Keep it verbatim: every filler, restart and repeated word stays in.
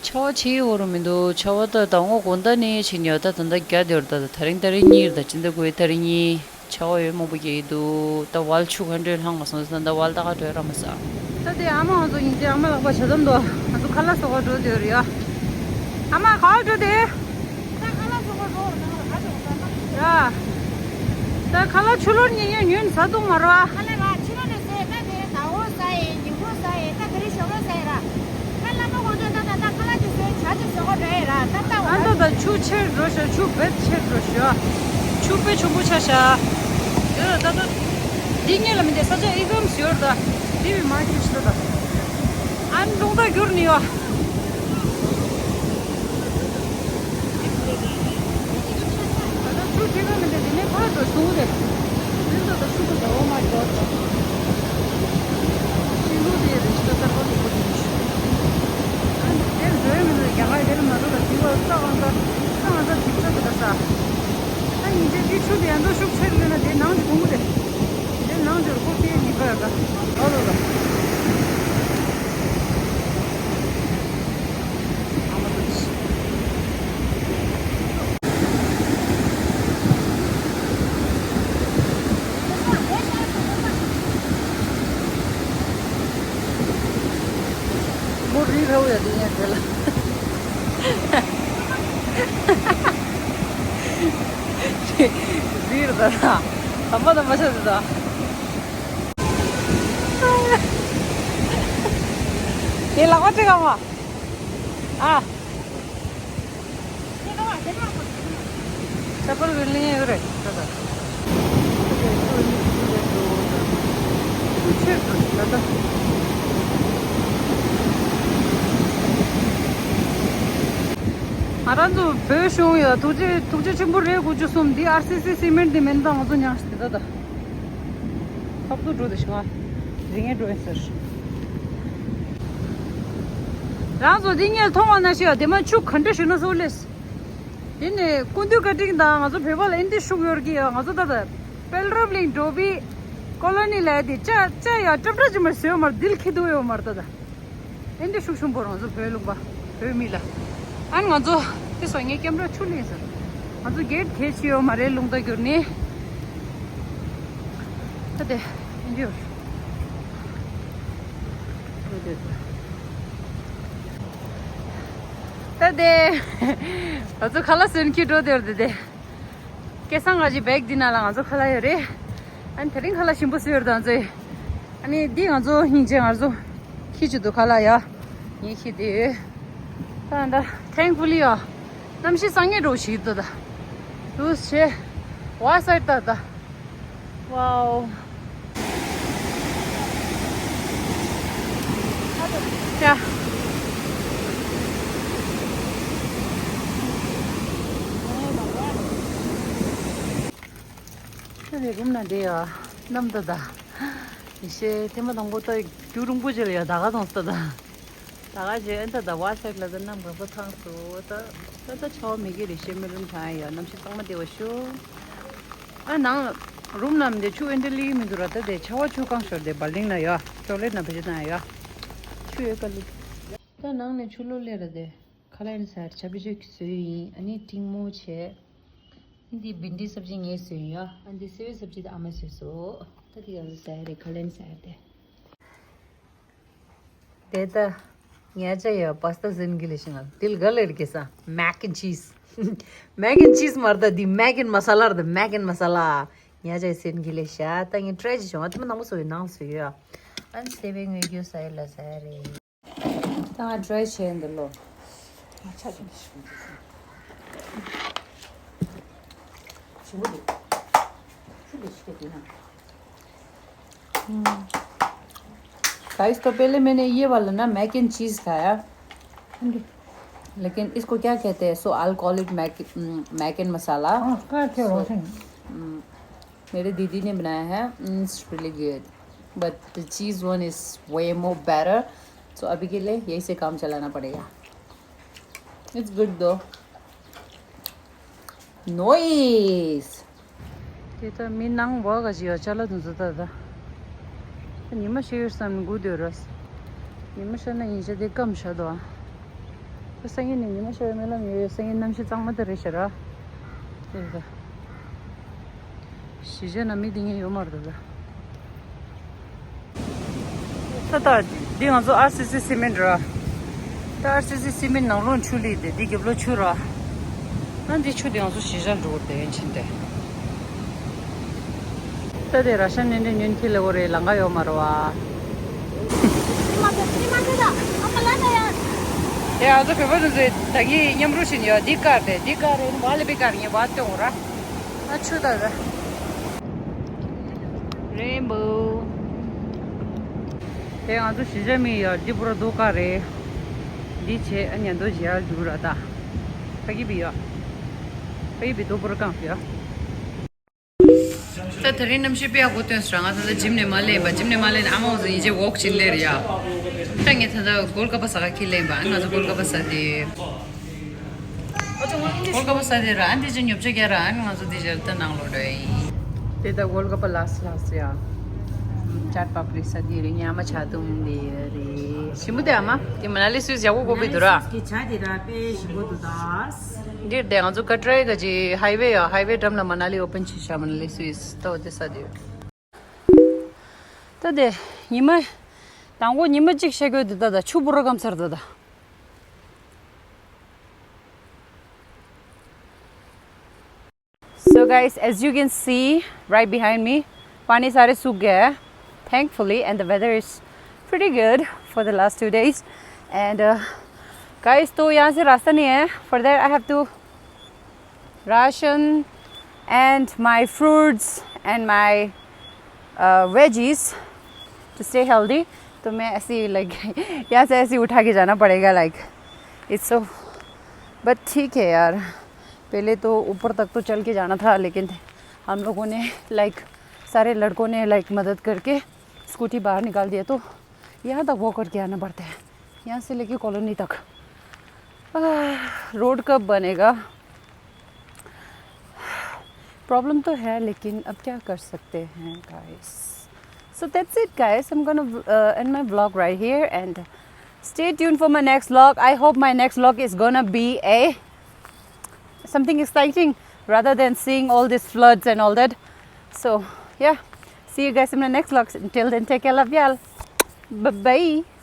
ཆར་པ་ཆེ་འོ་རུ་མི་འདུག་ཆར་པ་ད་ཟླ་ངོ་དགུང་ཟླ་ནས་ཕྱིན་ཡོད། ད་ད་ལྟ་རྒྱག་བསྡད་ཡོད་རེད། ད་ད་རིང་ཏ་རིག་གཉིས་རེད། ད་སྤྱི་ཟླ་དགུ་པའི་ཏ་རིག་གཉིས། ཆར་པ་ཡོད་མང་པོ་རྒྱག་གི་འདུག་ད་ཝལ་ཆུ་ག་འདྲས་ལྷང་ག་སོང་ཟེར་ན། ད་ཝལ་ད་ག་འགྲོ་ཡ་རག་མ་སོང་། ད་དེ་ཨ་མ་ང་ཚོ་ཡིན་ཙང་ཨ་མ་ལག་པ་བྱ་དམ་དོ། ང་ཚོ་ཁ་ལག་བཟོ་ག་འགྲོ་བསྡད་ཡོད་རེད་ཡ། ཨ་མ་ག་པར་འགྲོ་དེ། ད་ཁ་ལག་བཟོ་ག་འགྲོ་ཡ། ད་ཁ་ལག་ཆུ་ལོར་ཉེ་ཉེ་ཉོས་ནས་ཟ་འདུག་མ་རེད་བ། ཁ་ལག་ར་ཆུ་ལོར་ནས་ཟོས། ད་དེ་ཟླ་བོ་ཟ་ཡི། ཉིན་གུང་ཟ་ཡི། ད་ག་རེ་ཞོགས་ཀ་ཟ་ཡི་ར། ད་བླ་མ་དགོང་དྲོ་ད་ད་ད་ཁ་ལག་ཅིག་བཟོས། ཇ་ཅིག་བཟོ་ག་འགྲོ་ཡི་ར། ད་ད་ཨ་འོ་ད་ད་ཆུ་ཆེར་འགྲོ་ཤག་ཆུ་བེད་ཆེར་འགྲོ་ཤག་ཆུ་དཔེ་ཆེན་པོ་ཆགས་ཤག་ཡོད་ད་ད། འདི་ཉིད་ལ་མི་འདི་ས་ཆ་ཨི་ཀམ་ཟེར་ཡོད་ད། འདི་བི་མ་ཁྱེར་ཤི་ད་ད། ཨན་རླུང་རྟ་བསྒྱུར་ནི་ཡོད། ད་ལྟ་ཆུ་ཁྱེར་ག་མི་འདི་འདི་ནས་ཕར་འགྲོ་སོང་རེད། འདི་ད་ད་ཆུ་ག་ད། Oh my God. ཤིང་ལུག་དེ་རེད་ཤི་ད་གར་པ་ལུག་པ་དེ་ནི་ཤི། ཨན་དེར་འགྲོ་ཡ་མི་འདུག་རྒྱ་གར་དེར་མ་འགྲོ་ལ་དེ་བ་ས་གང་ས་ས་གང་ས་དེ་ཚོད་ད་ས། ཨ་ཡིན་ཚེ་དེ་ཆུ་དེ་ཡང་འགྲོ་ཤུགས་ཆེར་ཡོད་ན་དེ་ནང་དུ་གཏོང་གི་རེད། དེ་ནང་འབྱོར་ཁོ་དེ་ཉིན་པ་ཡོད་ད། ཨ་ལོ་ལོ། ཨ་མ་དུ་ཆི། མོ་རི་ར་བ་ཡ་དེ་ཡང་དེ་ལ། རི་ར་ད་ད། ད་མ་ད་མ་ཆ་དེ་ད། དེ་ལག་པ་ཅིག་ག་མ། ཨ། ཁྱད་པར་བའི་གླིང་ཡོད་རེད་ད་ད། ང་རང་ཚོ་བོད་གཞུང་ཡ་ཐུགས་རྗེ་ཐུགས་རྗེ་ཆེན་པོ་རེད། དགུ་བཅུ་གསུམ་འདི་ཨར་སི་སི་སི་མེན་ཊི་འདི་མེད་ན་ད་ང་ཚོ་ཉག་ཤི་དེ་ད་ད། ཁབ་ཏུ་འགྲོ་དེ་ཤི་ང་རི་ངན་འགྲོ་ཡིན་ཟེར། རང་ཚོ་འདི་ངས་མཐོང་བ་ན་ཤི་ཡ་དེ་མ་ཆུ་ག་འདྲ་ཞུ་ན་སོ་ལེས། དེ་ནས་སྐུ་མདུན་བཀའ་དྲིན་དང་ང་ཚོ་བོད་པ་ལ་ཨིན་དེ་ཤུགས་ཡོད་ཀྱི་ཡ། ང་ཚོ་ད་ལྟ་དཔལ་རབ་གླིང་འགྲོ་བི་ཀོ་ལོ་ནི་ལ་དེ་ཅ་ཅ་ཡ་ཀྲབ་ཀྲ་ཅི་མ་བཟོས་མར་དིལ་ཁི་དུ་ཡོད་མར་ད་ད། ཨིན་དེ་ཤུགས་ཆུང་པོ་རང་ཚོ་བོད་ལུང་པ་བོད་མི་ལ། ཨན་ང་ཚོ་དེ་སོ་ངའི་ཀེམ་ར་ཆུ་ལེན་ཟེར། ང་ཚོ་གེ་ཊི་གལ་ཆེ་ཡོད་མ་རེད་ལུང་ད་གྱུར་ནི། ད་དེ་ཨིན་དེ་ཡོད། ད་དེ། ང་ཚོ་ཁ་ལག་སོན་གྱི་འགྲོ་དེར་དེ་དེ། སྐལ་བཟང་ང་ཅི་བེག་འདི་ནང་ལ་ང་ཚོ་ཁ་ལག་ཡོད་རེད། ཨ་ནི་དེ་རིང་ཁ་ལག་ཞིམ་པོ་བཟོས་ཡོད་རེད་ད་ང་ཚོས། ཨ་ནི་འདི་ང་ཚོ་སྙིང་རྗེ་ང་ཚོ་ཁྱི་ཅིག་འདུག་ཁ་ལག་ཡ། ངའི་ཁྱི་དེ་ཡོད། ད་ད་ཐེང་ཕུ་ལི་ཡ། གནམ་གཤིས་སང་ངེ་འགྲོ་ཞིག་འདུག་ད། ལུས་བྱེད། ཝ་སའིད་ད་ད། Wow. ཡ། ད་ནི་རུམ་ན་བསྡད་ཡ། གནམ་ད་ད། ཡེ་ཤེས་ཐེངས་མ་དང་པོ་ད་རྒྱུ་རིང་པོ་བྱས་ལ་ཡ་ད་ག་དང་ས་ད། ད་ག་བྱས་ཨེ་ད་ད་ཝ་སའིད་ལ་ད་གནམ་དགུན་ཁ་ཐང་སོ་ད། ད་ད་ཆར་པ་མི་དགེ་རེ་ཤེས་མི་རུང་ཐང་ཡ། གནམ་གཤིས་གཙང་མ་བདེ་བ་ཤོག་ཨ་ནང་རུམ་ནང་དེ་ཆུ་ཨེ་འདྲ་ལི་མི་འདུག་ར། ད་དེ་ཆར་པ་ཆུ་བཀང་ཤོར་དེ་བལ་ལིང་ན་ཡ། ཅོག་ལེ་ཊི་ན་བེད་སྤྱོད་བཏང་ཡ། ཆུ་ཡོད་ག་ལི། ད་ནང་ནས་ཆུ་ལོ་ལེ་ར་དེ། ཁ་ལག་ནི་ཟ་ཡར་ཆ་བེད་སྤྱོད་ཀྱི་བཟོས་ཡིན། ཨ་ནི་ཏིང་མོ་བྱས། འདི་བིན་ཌི་སབ་ཇི་ངས་བཟོས་ཡིན་ཡ། ཨ་འདི་སེ་བའི་སབ་ཇི་དེ་ཨ་མས་བཟོས་སོ། ད་དེ་ཡང་ཟ་ཡ་རེད། ཁ་ལག་ནི་ཟ་ཡ་དེ། དེ་ད་ཉ་ཅ་ཡ་པ་སྟ་ཟིན་གི་ལེ་ཤི་ང་དིལ་ག་ལེར་གེ་ས་མེག་ཨེན་ཆིས། མེག་ཨེན་ཆིས་མར་ད་འདི་མེག་ཨེན་མ་ས་ལ་ར་ད་མེག་ཨེན་མ་ས་ལ། ཉ་ཅ་ཡ་ཟིན་གི་ལེ་ཤ། ད་ངས་ཊི་རའི་ཅིག་བྱུང་ཨ། དེ་མ་ནང་པོ་བཟོས་ཡོད་ནང་བཟོས་ཡོད་ཨ། ཨ་ནི་སེ་བའི་དངོས་རྒྱུ་ས་ཡ་ལ་ཟ་ཡ་རེད། ད་ང་ཊི་རའི་བྱས་འདི་ལོ། ང་ཆ་ཆེན་པོ་ཞིག་ཞིམ་པོ་འདུག་ཆུ་ལས་ཤི་དེ་ན། गाइस, तो पहले मैंने ये वाला ना मैक एंड चीज़ खाया, लेकिन इसको क्या कहते हैं? So I'll call it mac, mac and masala. हाँ, क्या क्या So, रोशन? मेरे दीदी ने बनाया है, it's really good, but the cheese one is way more better. So अभी के लिए यही से काम चलाना पड़ेगा. It's good though. Noise. དེ་ད་མི་ནང་བ་ག་ཞིག་ཡོད་ཅ་ལག་དུ་འཛུལ་ད་ད། ཉི་མ་ཤི་ཡོད་བསམ་སྒུག་སྡོད་ར། ཉི་མ་ཤར་ན་ཉིན་ཞག་དེ་སྐམ་ཤ་དོ། ད་ སང་ཉིན་ནི་ཉི་མ་ཤར་བའི་སྨོན་ལམ་ཡོད། སང་ཉིན་གནམ་གཤིས་གཙང་མ་དེ་རེད་ཤག་ར། དེ་རེད་ད། གཞིས་ཆགས་ན་མི་དེ་ངས་ཡོད་མ་རེད་ད། ད་ད། འདི་ང་ཚོ་ཨར་སི་སི་སི་མེན་ར། ད་ཨར་སི་སི་སི་མེན་ནང་ལོགས་ཆུ་ལི་དེ་འདི་རྒྱབ་ལོགས་ཆུ་ར། ན་འདི་ཆུ་དེ་ང་ཚོ་གཞིས་ཆགས་འགྲོ་དེ་ཡན་ཆིན་དེ། ད་དེ་ར་ཤ་ནན་ཏན་ཉོན་ཁྱི་ལེ་བོ་རེ་ལང་ག་ཡོད་མ་རེད་བ། དེ་ང་ཚོ་བོད་པ་ཚོ་ཚོས་ད་གིན་མཉམ་རུབ་བྱེད་ཡོད། འདི་དཀར་དེ་འདི་དཀར་རེད། ཝ་ལེ་བི་དཀར་ངས་བ་སྟོན་ར། ཨ་ཆུ་ད་ད། རེན་བོ། དེ་ང་ཚོ་གཞིས་ཆགས་མི་ཡ་འདི་པུ་ར་རྡོ་དཀར་རེད། འདི་བྱས་ཨ་ཉན་དོ་བཞག་རྒྱུ་ར་ད། ཕ་གི་བི་ཡ། ཕ་གི་བི་རྡོ་པུ་ར་རྐང་བི་ཡ། ད་དེ་རིང་གནམ་གཤིས་དཔེ་ཡག་པོ་སྟོན་སོང་། ང་ད་ལྟ་ཇིམ་ནས་མ་སླེབས་པ། ཇིམ་ནས་མ་སླེབས་ནས་ཨ་མ་འོ་ཟོ་ཡིན་ཅེ་ཝོག་བྱིན་ལེར་ཡ། ད་ངས་ད་ལྟ་གོལ་ཀ་པ་ཟ་ག་ཁྱི་སླེབས་པ། ང་ཚོ་གོལ་ཀ་པ་ཟ་དེ། གོལ་ཀ་པ་ཟ་དེ་ར་ཨ་འདི་ཅི་ཉོབ་ཆ་རྒྱ་ར་ཨ་ང་ཚོ་འདི་ཇར་ད་ནང་ལོ་འགྲོ་ཡིན། དེ་ད་གོལ་ཀ་པ་ལ་སི་ལ་སི་ཡ། ཅཱཊ་པ་པི་རི་ཟ་དེ་རེད། ཉ་མ་ཆ་དུང་དེ་རེད། ཞིམ་པོ་དེ་ཨ་མ། དེ་མ་ན་ལི་སུས་ཡག་པོ་གོ་བི་འདུག་ར། གི་ཆ་དེ་ར་དཔེ་ཞིམ་པོ་འདུག་ད། འདིར་དེ་ང་ཚོ་ཀ་ཏྲའི་ག་ཅི་ཧའི་ཝེ་ཡ། ཧའི་ཝེ་འགྲམ་ལ་མ་ན་ལི་ཨོ་པན་བྱས་ཤག་མ་ན་ལི་སུས་ཏོ་དེ་ས་དེ། ད་དེ་ཉི་མ། དང་པོ་ཉི་མ་གཅིག་ཤར་གྱི་འདུག་ད་ད་ཆུ་པུ་ར་སྐམ་ཚར་འདུག་ད། So guys, as you can see right behind me, पानी सारे सूख गया है, thankfully, and the weather is pretty good for the last two days. And uh, guys, तो यहाँ से रास्ता नहीं है. For that, I have to ration and my fruits and my uh, veggies to stay healthy. तो मैं ऐसे ही, like, यहाँ से ऐसे ही उठा के जाना पड़ेगा, like, it's so, but ठीक है यार. पहले तो ऊपर तक तो चल के जाना था, लेकिन हम लोगों ने, लाइक, सारे लड़कों ने, लाइक, मदद करके स्कूटी बाहर निकाल दिया, तो यहाँ तक वॉक करके आना पड़ता है, यहाँ से लेके कॉलोनी तक. आह, रोड कब बनेगा? प्रॉब्लम तो है, लेकिन अब क्या कर सकते हैं, guys. So that's it, guys. I'm gonna uh, end my vlog right here and stay tuned for my next vlog. I hope my next vlog is gonna be a something exciting rather than seeing all these floods and all that. So yeah, see you guys in my next vlog. Until then, take care, love y'all. Bye bye.